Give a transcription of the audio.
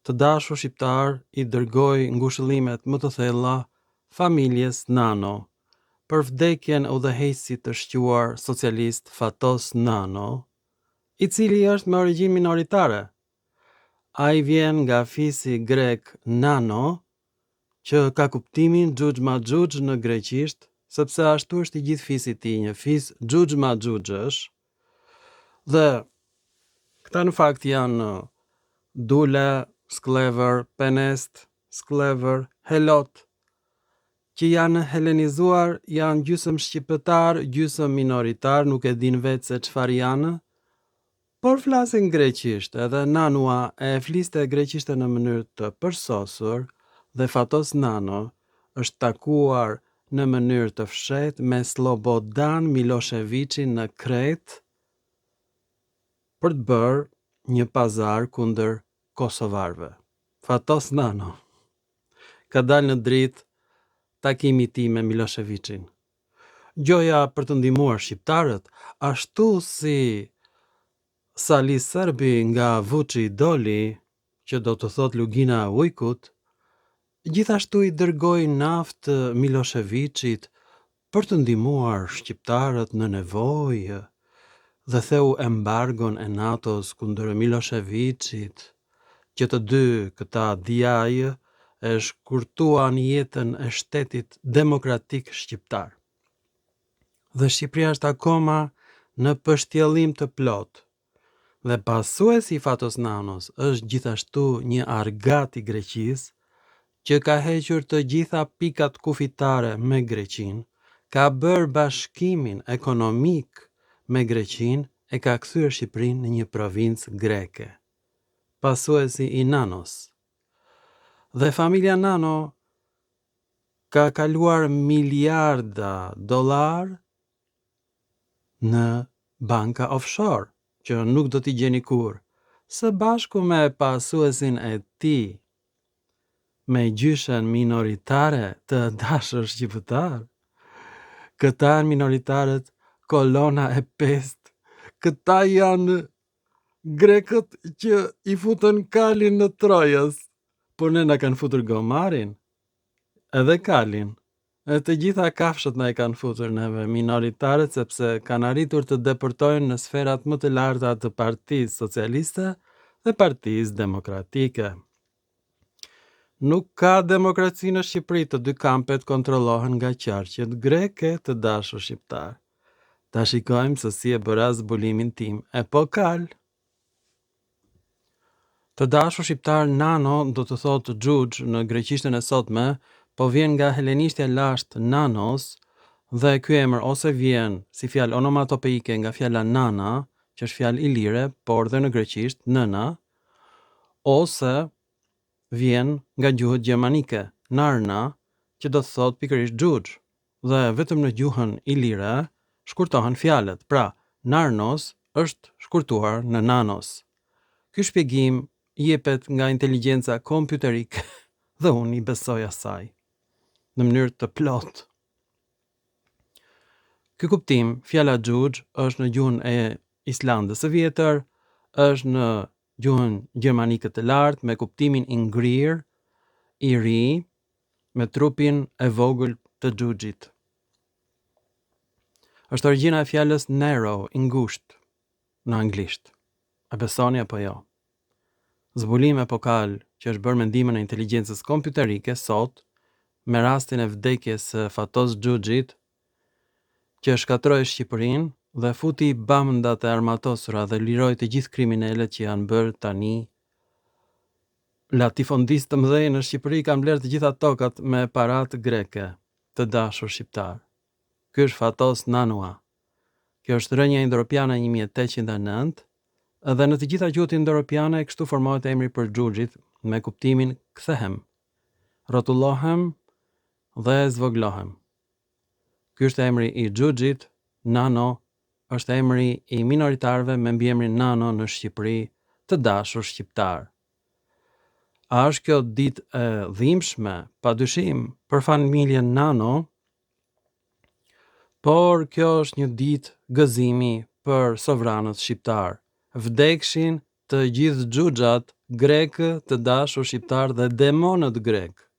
Të dashur shqiptarë i dërgoj ngushëllimet më të thella familjes Nano për vdekjen e udhëheqësit të shquar socialist Fatos Nano, i cili është me origjinë minoritare. Ai vjen nga fisi grek Nano, që ka kuptimin xhuxh maxhuxh në greqisht, sepse ashtu është i gjithë fisi i tij, një fis xhuxh maxhuxhësh. Dhe këta në fakt janë dule, skllevër, penest, skllevër, helot, që janë helenizuar, janë gjysëm shqiptar, gjysëm minoritar, nuk e dinë vetë se çfarë janë, por flasin greqisht, edhe Nanua e fliste greqishten në mënyrë të përsosur dhe Fatos Nano është takuar në mënyrë të fshehtë me Sllobodan Milosheviçin në Kretë për të bërë një pazar kundër kosovarëve. Fatos Nano. Ka dalë në dritë takimi i tij me Milosheviçin. Gjoja për të ndihmuar shqiptarët, ashtu si Sali Serbi nga Vuçi Doli, që do të thotë Lugina e Ujkut, gjithashtu i dërgoi naftë Milosheviçit për të ndihmuar shqiptarët në nevojë dhe theu embargon e NATO-s kundër Milosheviçit, që të dy këta djaj e shkurtuan jetën e shtetit demokratik shqiptar. Dhe Shqipëria është akoma në pështjellim të plotë. Dhe pasuesi i Fatos Nanos është gjithashtu një argat i Greqisë, që ka hequr të gjitha pikat kufitare me Greqinë, ka bërë bashkimin ekonomik me Greqinë e ka kthyer Shqipërinë në një provincë greke. Pasuesi i Nanos. Dhe familja Nano ka kaluar miliarda dollarë në banka offshore, që nuk do t'i gjeni kurrë, së bashku me pasuesin e tij, me gjyshen minoritare të dashur shqiptarë. Këta janë minoritarët kolona e pestë. Këta janë grekët që i futën kalin në Trojës, por ne na kanë futur gomarin, edhe kalin. E të gjitha kafshët na i kanë futur neve minoritarët sepse kanë arritur të depërtojnë në sferat më të larta të Partisë Socialiste dhe Partisë Demokratike. Nuk ka demokraci në Shqipëri, të dy kampet kontrollohen nga qarqet greke të dashur shqiptarë. Ta shikojmë se si e bëra zbulimin tim epokal. Të dashur shqiptarë nano do të thotë xhuxh në greqishten e sotme, po vjen nga helenishtja e lashtë nanos dhe ky emër ose vjen si fjalë onomatopeike nga fjala nana, që është fjalë ilire, por dhe në greqisht, nëna, ose vjen nga gjuhët gjermanike, narna, që do të thotë pikërisht xhuxh. Dhe vetëm në gjuhën ilire shkurtohen fjalët, pra Narnos është shkurtuar në Nanos. Ky shpjegim jepet nga inteligjenca kompjuterike dhe unë i besoj asaj në mënyrë të plotë. Ky kuptim, fjala xhuxh është në gjuhën e Islandës së vjetër, është në gjuhën gjermanike të lartë me kuptimin i ngrirë, i ri, me trupin e vogël të xhuxhit. Është origjina e fjalës narrow, i ngushtë, në anglisht. E besoni apo jo? Zbulim epokal që është bërë me ndihmën e inteligjencës kompjuterike sot, me rastin e vdekjes së Fatos Xhuxhit, që shkatërroi Shqipërinë dhe futi bandat e armatosura dhe liroi të gjithë kriminelët që janë bërë tani Latifondistë të mëdhenj në Shqipëri kanë blerë të gjitha tokat me paratë greke, të dashur shqiptarë. Ky është Fatos Nanua. Kjo është rrënja indoeuropiane 1809 dhe në të gjitha gjuhët indoeuropiane kështu formohet emri për xhuxhit me kuptimin kthehem, rrotullohem dhe zvogëlohem. Ky është emri i xhuxhit, Nano është emri i minoritarëve me mbiemrin Nano në Shqipëri, të dashur shqiptarë. A është kjo ditë e dhimbshme? Pa dyshim, për familjen Nano, por kjo është një ditë gëzimi për sovranët shqiptarë. Vdekshin të gjithë xhuxhat grekë të dashur shqiptarë dhe demonët grekë.